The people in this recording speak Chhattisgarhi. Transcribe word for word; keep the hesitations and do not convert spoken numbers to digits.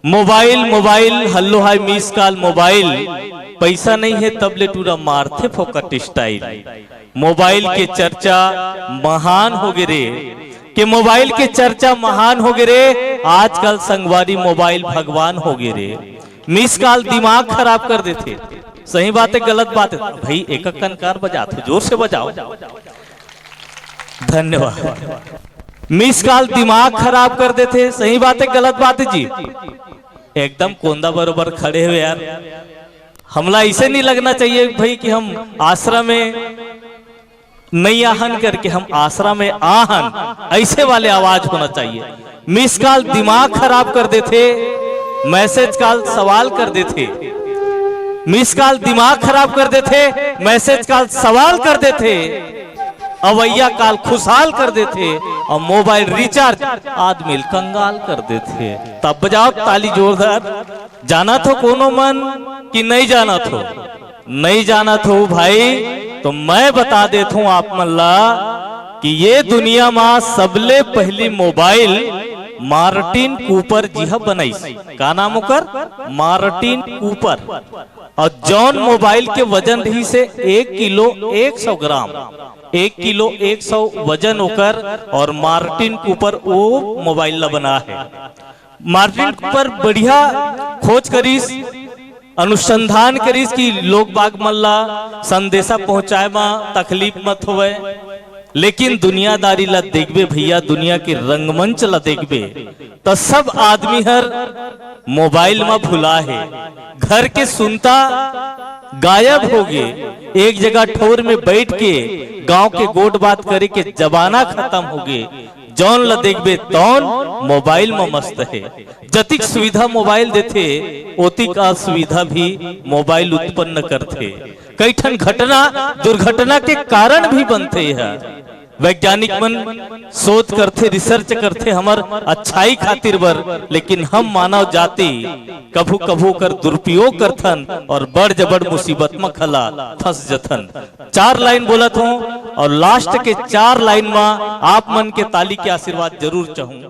मोबाइल, मोबाइल, हल्लो हाय, मिस कॉल, मोबाइल। पैसा नहीं है, तब ले टूरा मारथे फोकट स्टाइल। मोबाइल के चर्चा महान हो गे रे, के मोबाइल के चर्चा महान हो गे रे। आजकल संगवारी मोबाइल भगवान हो गे रे। मिस कॉल दिमाग खराब कर देथे। सही बात है, गलत बात है भाई? एक कनकार बजात हो, जोर से बजाओ। धन्यवाद। मिस कॉल दिमाग खराब कर देथे। सही बात है, गलत बात है जी? एकदम कोंदा बरोबर खड़े हुए यार। हमला ऐसे नहीं लगना चाहिए भाई कि हम आश्रम में नहीं आहन करके, हम आश्रम में आहन, ऐसे वाले आवाज होना चाहिए। मिस कॉल दिमाग खराब कर देथे, मैसेज कॉल सवाल कर देथे। मिस कॉल दिमाग खराब कर देथे, मैसेज कॉल सवाल कर देथे, अवैया कॉल खुशहाल कर देथे, और मोबाइल रिचार्ज आदमी ल कंगाल कर देथे। तब बजाओ ताली जोरदार। जानत हो कोनो मन कि नहीं जानत हो? नहीं जानत हो भाई, तो मैं बता देत हूं आप मन ला कि ये दुनिया मा सबले पहली मोबाइल मार्टिन कूपर जी ह बनाइस। का नाम ओकर? Martin Cooper. और जौन मोबाइल के वजन रहिसे एक किलो एक सौ ग्राम, एक किलो एक सौ वजन ओकर, और मार्टिन कूपर वो मोबाइल ला बना है। मार्टिन कूपर बढ़िया खोज करिस, अनुसंधान करिस कि लोग बाग मन ला संदेशा पहुंचाए मा तकलीफ मत होवय। लेकिन दुनियादारी ला देखबे भैया, दुनिया के रंगमंच ला देखबे, त सब आदमी हर मोबाइल मा भुला हे। घर के सुनता गायब हो गे। एक जगह ठौर में बैठ के गांव के गोठ बात करे के जमाना खत्म हो गे। जौन ला देखबे तौन मोबाइल म मस्त हे। जतिक सुविधा मोबाइल देथे, ओतिक असुविधा भी मोबाइल उत्पन्न करथे। कई ठन घटना, दुर्घटना के कारण भी बनथे। यह वैज्ञानिक मन शोध करथे, रिसर्च करथे हमर अच्छाई खातिर बर, लेकिन हम मानव जाति कभू कभू कर दुरुपयोग करथन और बड़ जबड़ मुसीबत म खला फंस जथन। चार लाइन बोलत हूँ और लास्ट के चार लाइन म आप मन के ताली के आशीर्वाद जरूर चाहूँ।